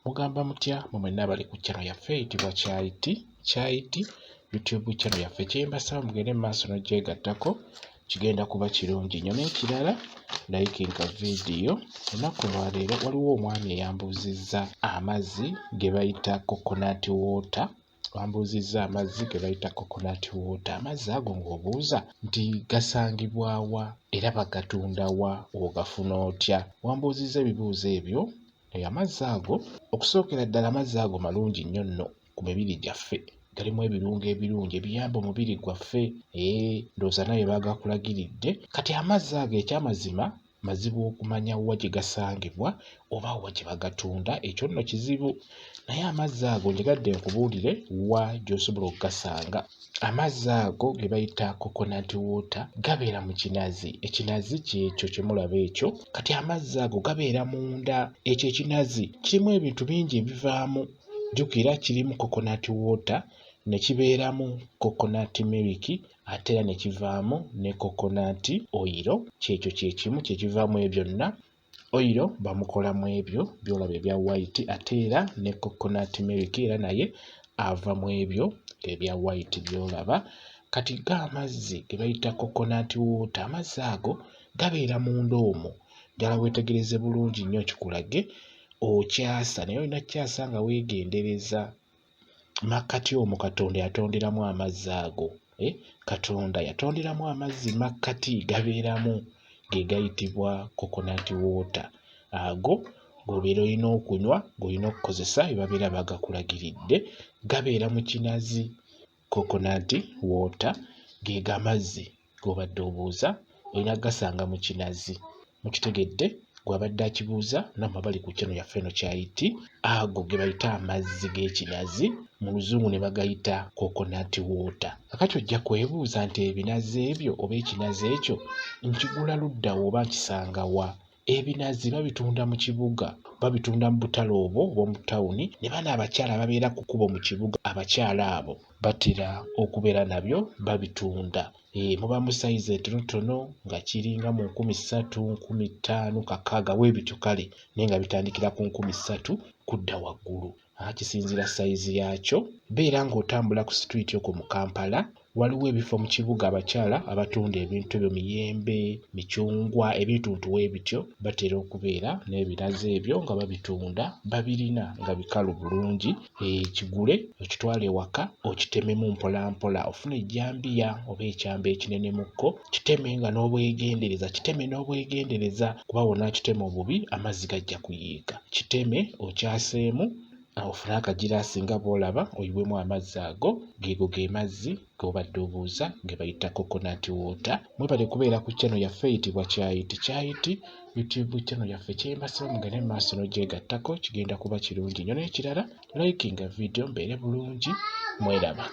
Mugamba mutya mwe mwenna abali ku channel yaffe eyitibwa Kyayiti Kyayiti YouTube channel yaffe kyembasaba mugende mu maaso n'ogyegattako kigenda kuba kirungi nnyo n'ekirala likinga vidiyo olunaku olwaleero waliwo omwami eyambuuzizza amazzi ge bayita coconut water Bambuuzizza amazzi ge bayita coconut water. Amazzi ago ng'obuuza nti gasangibwa wa era bagatunda wa, ogafuna otya? Wambuuzizza ebibuuzo ebyo. Amazzi ago, okusookera ddala amazzi ago malungi nnyo nno ku mibiri gyaffe. Galimu ebirungo ebirungi ebiyamba omubiri gwaffe. Eeh, ndowooza naawe baagakulagiridde. Kati amazzi ago eky'amazima mazibu okumanya wa gye gasangibwa oba wa gye bagatunda ekyo nno kizibu naye amazzi ago njagadde nkubuulire wa gy'osobola okugasanga. Amazzi ago ge bayita coconut water gabeera mu kinazi, ekinazi ky'ekyo kye mulaba ekyo. Kati amazzi ago gabeera munda, ekyo ekinazi kirimu ebintu bingi ebivaamu. Jjukira kirimu coconut water ne kibeeramu coconut milk ate era ne kivaamu ne coconut oyiro kyekyo kye kimu kye kivaamu ebyo byonna. Oyiro bamukola mu ebyo by'olaba ebya white ate era ne coconut milk era naye ava mu ebyo ebya white by'olaba. Kati go amazzi ge bayita coconut water, amazzi ago gabeera munda omwo. Njagala weetegereze bulungi nnyo nkikulage, okyasa naye olina kukyasa nga weegendereza. Makkati omwo Katonda yatonderamu amazzi ago. Eh, Katonda yatonderamu amazzi makkati gabeeramu ge gayitibwa coconut water. Ago g'obeera olina okunywa, g'olina okukozesa bye babeera bagakulagiridde. Gabeera mu kinazi coconut water geego amazzi g'obadde obuuza olina kugasanga mu kinazi. Mukitegedde? Gwe abadde akibuuza nammwe abali ku channel yaffe eno Kyayiti, ago ge bayita amazzi g'ekinazi mu Luzungu ne bagayita coconut water. Kakati ojja kwebuuza nti ebinazi ebyo oba ekinazi ekyo nkigula ludda wa oba nkisanga wa? Ebinazi babitunda mu kibuga, babitunda mu butale obwo obw'omu tawuni ne bano abakyala ababeera ku kkubo mu kibuga abakyala abo batera okubeera nabyo babitunda. Eeh mubaamu sayizi entonotono nga kiringa mu 3000, 5000, kakaaga bwe bityo kale naye nga bitandikira ku 3000 kudda waggulu. Haa kisinziira sayizi yaakyo. Beera ng'otambula ku situliiti okwo mu Kampala Waliwo ebifo mu kibuga abakyala abatunda ebintu ebyo miyembe, micungwa ebintuntu webityo batera okubeera n'ebinazi ebyo nga babitunda babirina nga bikalu bulungi kigule okitwale ewaka okitememu mpola mpola ofune ejjambiya oba ekyambe ekinenemukko kiteme nga n'obwegendereza kiteme n'obwegendereza kuba bw'onaakitema obubi amazzi gajja kuyiika kiteme okyaseemu Ofune akagiraasi nga bw'olaba oyiwemu amazzi ago, geego ge mazzi g'obadde obuuza ge bayita coconut water. Mwebale kubeera ku channel yaffe eyitibwa Kyayiti Kyayiti YouTube channel yaffe kyembasaba mugende mu maaso n'ogyegattako kigenda kuba kirungi nnyo n'ekirala likinga video mbeere bulungi mweraba.